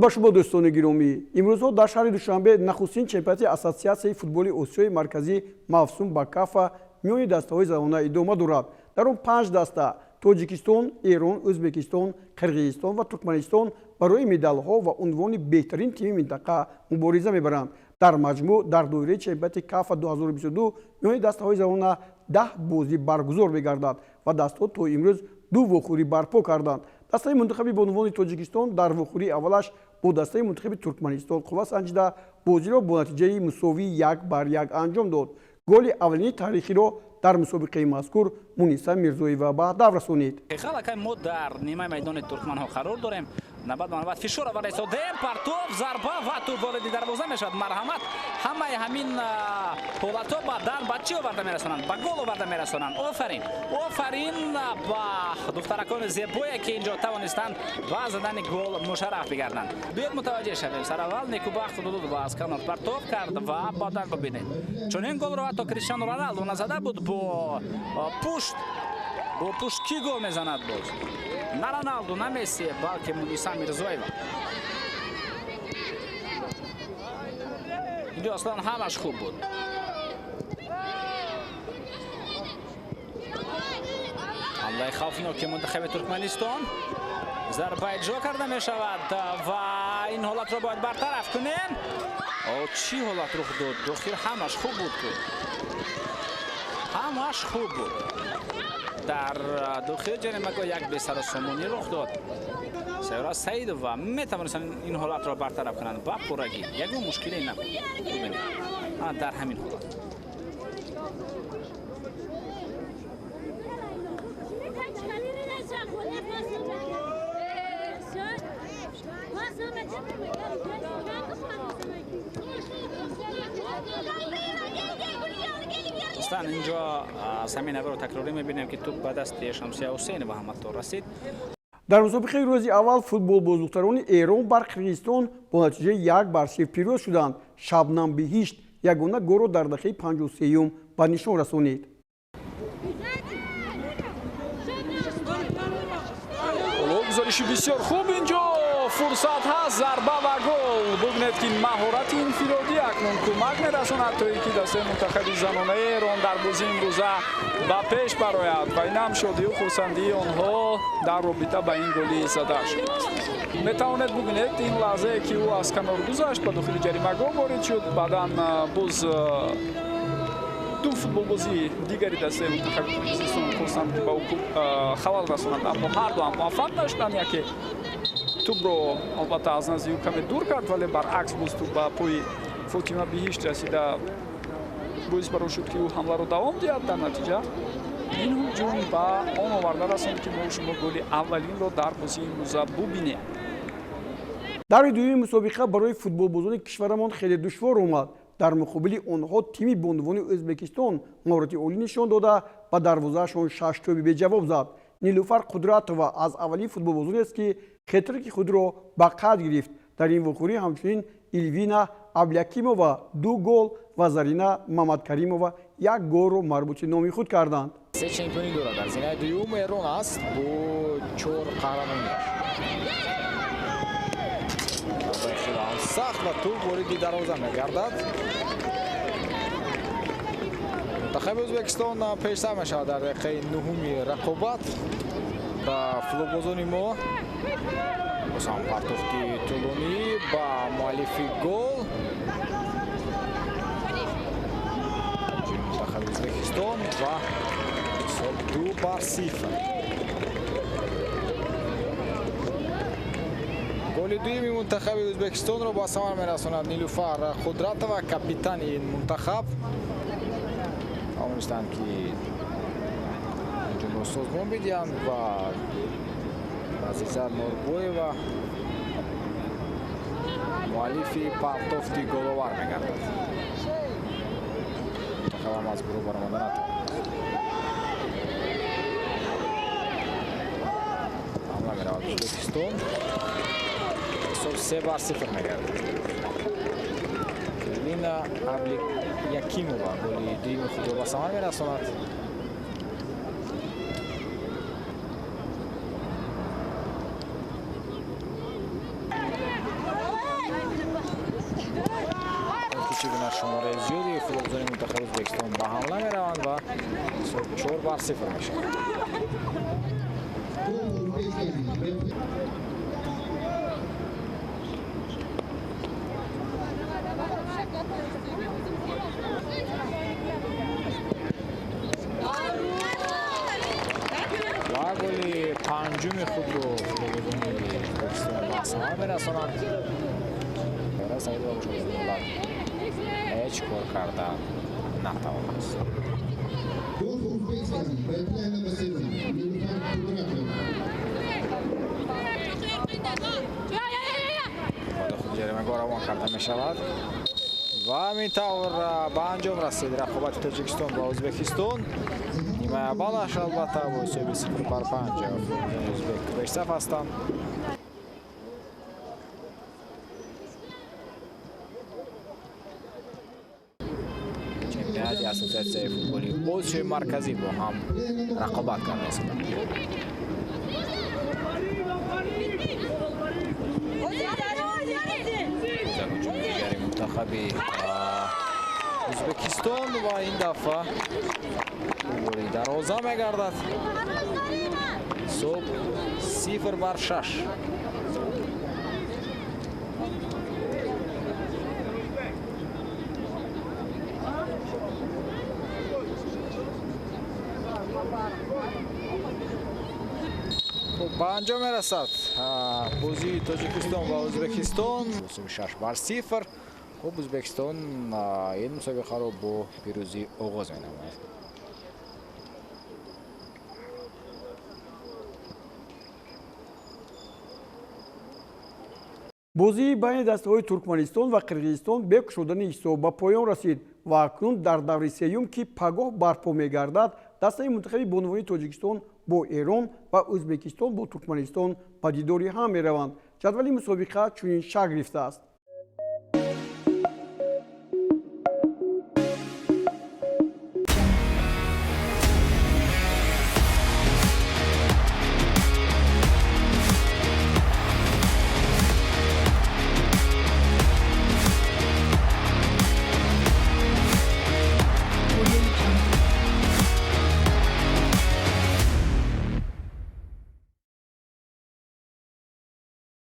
Дуруд ба шумо, дӯстони гиромӣ. Имрӯзҳо дар шаҳри Душанбе нахустин чемпионати Ассотсиатсияи футболи Осиёи Марказӣ мавсум ба Кафа миёни дастаҳои занона идома дорад. Дар он панҷ даста Тоҷикистон, Эрон, Ӯзбекистон, Қирғизистон ва Туркманистон барои медалҳо ва унвони беҳтарин тими минтақа мубориза мебаранд. Дар маҷмӯъ дар доираи чемпионати Кафа 2022 миёни дастаҳои занона 10 бозӣ баргузор мегардад ва дастаҳо то имрӯз ду вохӯрӣ барпо карданд. Дастаи мунтахаби бонувони Тоҷикистон дар вохӯрии аввалаш бо дастаи мунтахаби Туркманистон қувва санҷида, бозиро бо натиҷаи мусовии 1-1 анҷом дод. Голи аввалини таърихиро дар мусобиқаи мазкур Муниса Мирзоева ба ҳадаф расонид. Аллакай мо дар нимаи майдони туркманҳо қарор дорем. Навбат ба навбат фишор оварда истодем. Партов, зарба ва туп вориди дарвоза мешавад. Марҳамат, ҳамаи ҳамин ҳолатҳо баъдан ба чӣ оварда мерасонанд? Ба гол оварда мерасонанд. Офарин, офарин ба духтаракони зебое, ки инҷо тавонистанд ба задани гол мушарраф бигарданд. Биёд мутаваҷҷеҳ шавем. Сараввал Некубахт Худудудова аз канор партов кард ва баъдан бибинед, чунин голро ҳатто Криштиану Роналду назада буд. Бо пушт, бо пушт кӣ гол мезанад? Боз на Роналду, на Месси, балки Муниса Мирзоева. Инҷо аслан ҳамаш хуб буд. Ҳамлаи хавфноки мунтахаби Туркманистон, зарба иҷро карда мешавад ва ин ҳолатро бояд бартараф кунем. О, чӣ ҳолат рух дод? Дохил ҳамаш хуб буд ку, ҳамаш хуб буд. Дар дохили ҷаримагоҳ як бесарусомонӣ рух дод. Сайёра Саидова метавонистанд ин ҳолатро бартараф кунанд ба пуррагӣ, ягон мушкиле набуд. Бибинед, дар ҳамин ҳолат аслан инҷо аз ҳамин наворо такрорӣ мебинем, ки туп ба дасти Шамсия Ҳусейнова ҳаматто расид. Дар мусобиқаи рӯзи аввал футболбоздухтарони Эрон бар Қирғизистон бо натиҷаи 1-0 пирӯз шуданд. Шабнам Биҳишт ягона голро дар дақиқаи 53-юм ба нишон расонид. Гузориши бисёр хуб, инҷо фурсат ҳаст, зарба ва гол. Бубинед, ки маҳорати инфиродӣ акнун кӯмак мерасонад, то ин ки дастаи мунтахаби занонаи Эрон дар бозии имрӯза ба пеш барояд ва инам шодию хурсандии онҳо дар робита ба ин голи зада шудааст. Метавонед бубинед ин лаҳзае, ки ӯ аз канор гузашт, ба дохили ҷаримагоҳ ворид шуд. Баъдан боз ду футболбози дигари дастаи мунтахаби Қирғизистон хостанд, ки ба ӯ халал расонанд, аммо ҳарду ҳам муваффақ нашуданд. Яке тӯбро албатта аз назди ӯ каме дур кард, вале баръакс боз тӯб ба пои Фотима Биҳишт расида, боис бар он шуд, ки ӯ ҳамларо давом диҳад. Дар натиҷа ин ҳуҷум ба он оварда расонд, ки мо шумо голи аввалинро дар бозии имрӯза бубинем. Даври дуюми мусобиқа барои футболбозони кишварамон хеле душвор омад. Дар муқобили онҳо тими бонувони Ӯзбекистон маҳорати олӣ нишон дода, ба дарвозаашон шаш тӯби беҷавоб зад. Нилуфар Қудратова аз аввалин футболбозонест, ки хетрики худро ба қайд гирифт. Дар ин вохӯрӣ ҳамчунин Илвина Аблякимова ду гол ва Зарина Мамадкаримова як голро марбути номи худ карданд. Се чемпионӣ дорад. Дар зинаи дуюм Эрон аст бо чор қаҳрамониаш. Сахт ва тӯб вориди дарвоза мегардад. Мунтахаби Ӯзбекистон пештар мешавад дар дақиқаи нуҳуми рақобат ба футболбозони мо. Боз ҳам партофти тӯлонӣ ба муаллифи гол, мунтахаби Ӯзбекистон, ва ҳисоб 2-0. Голи дуюми мунтахаби Ӯзбекистонро ба самар мерасонад Нилуфар Қудратова, капитани ин мунтахаб. Тавонистанд, ки ҳуҷумро созмон бидиҳанд ва Азиза Норбоева муаллифи партофти головар мегардад. Мунтахабам аз гурӯҳ баромада натавонист. Ҳамла меравад Ӯзбекистон, ҳисоб 3-0 мегардад. Лина Аблякимова голи дуюми худро ба самар мерасонад. 0 мешавад. Ва голи панҷуми худро футболбозони Ӯзбекистон ба самар мерасонанд. Саидова бошад ҳеҷ кор карда натавонист. Худ ҷаримагоҳ равон карда мешавад ва ҳамин тавр ба анҷом расид рақобати Тоҷикистон ва Ӯзбекистон. Нимаи аввалаш албатта бо ҳисоби 0-5 ӯзбек пешсаф ҳастанд. Чемпионати Ассотсиатсияи футболи Осиёи Марказӣ бо ҳам рақобат карда истоданд. Ҳуҷуми дигари мунтахаби Ӯзбекистон ва ин дафъа голи дарвоза мегардад. Ҳисоб 0-6. Ба анҷом мерасад бозии Тоҷикистон ва Ӯзбекистон 6-0. Хуб, Ӯзбекистон ин мусобиқаро бо пирӯзӣ оғоз менамояд. Бозии байни дастаҳои Туркманистон ва Қирғизистон бе кушодани ҳисоб ба поён расид ва акнун дар даври сеюм, ки пагоҳ барпо мегардад, дастаи мунтахаби бонувони Тоҷикистон бо Эрон ва Ӯзбекистон бо Туркманистон ба дидори ҳам мераванд. Ҷадвали мусобиқа чунин шакл гирифтааст.